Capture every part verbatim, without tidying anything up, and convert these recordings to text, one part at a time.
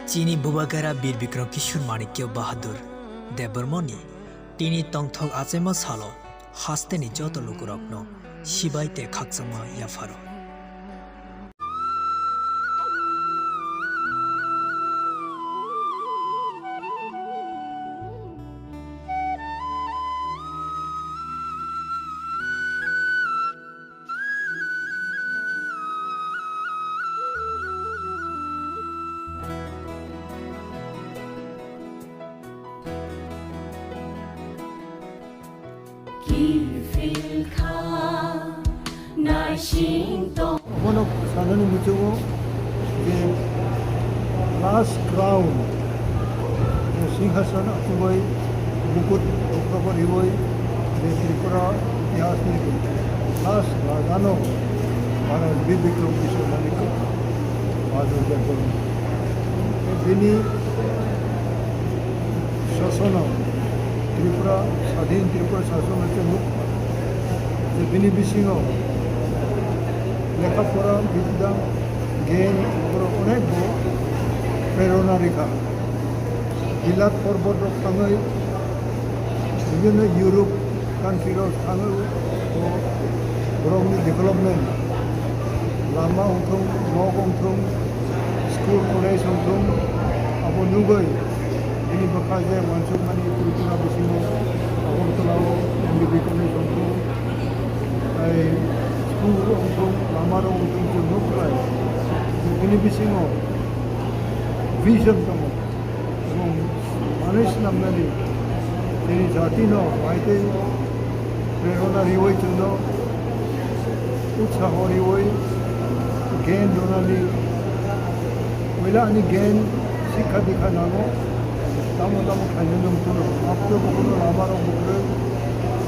Chini Bubagra Bir Bikram Kishore Manikya Bahadur Debbarmani tini tongthok achaima salo hasteni joto lukurokno sibai tei khakchangma yapharo. Kiphil kha naising tong. Obono sanani muchungo je last crown, je singhasan achugwi mukut rokrobo riwi je Tripura itihasni last rajano Maharaj Bir Bikram Kishore Manikya Bahadur Debbarma. Bini sasono Tripura, sadhin Tripura sasono chwng nukha je bini bisingo lekha pora, bidya, gyan, borok onek bo prerona rikha. Bilat porbot rok thangwi, bibhinno Europe country rok thangwi, o borokni development, lama wngthung, nok wngthung, school college wngthung, abo nugwi bini bwkha je uansukmani Tripura bisingo Agartala o M B B college wngthung, tei school wngthung, lama rok wngthung, chwng nuk khlai. Bini bisingo vision tongo. Chwng manwi swnamnani chini jatino bahai tei prerona riwi chwngno utsaho riwi gyan rwnani puila ani gyan sikha dikha nango, tamo tamo khainani wngphano, aphuno bukuno lamarok bukrwi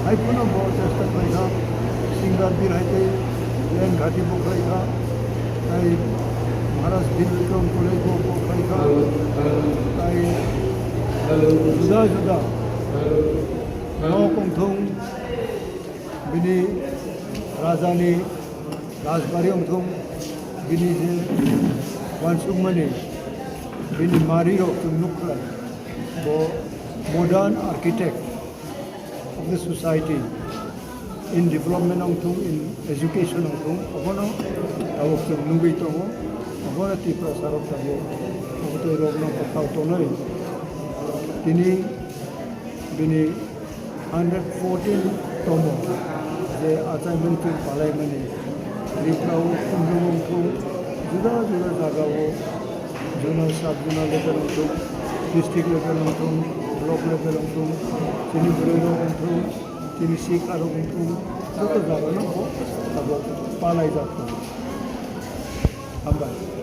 hai phano bo chesta khlaikha, singer Bir hai tei lane ghati bo khlaikha. Tai Maharaj Bir Bikram College bo, bo khai kha. Tai juda juda nok wngthung, bini rajani rajbari wngthung, bini je uansukmani, bini mari rok chwng nuk khlai. Bo modern architect of the society, in development wngthung, in education wngthung, obono tabuk chwng nugwi tongo, obono Tiprasa rok tabuk obotwi rokno bwkhao tonwi tini bini hundred fourteen tomo je achaimani chwng palaimani Tripura o khumjung wngthung, juda juda jaga o zonal, sub zonal level wngthung, district level wngthung, block level wngthung, chini bwrwi rok wngthung, chini sikha rok wngthung, joto jaga no bo abo palai jak tongo. Hambai.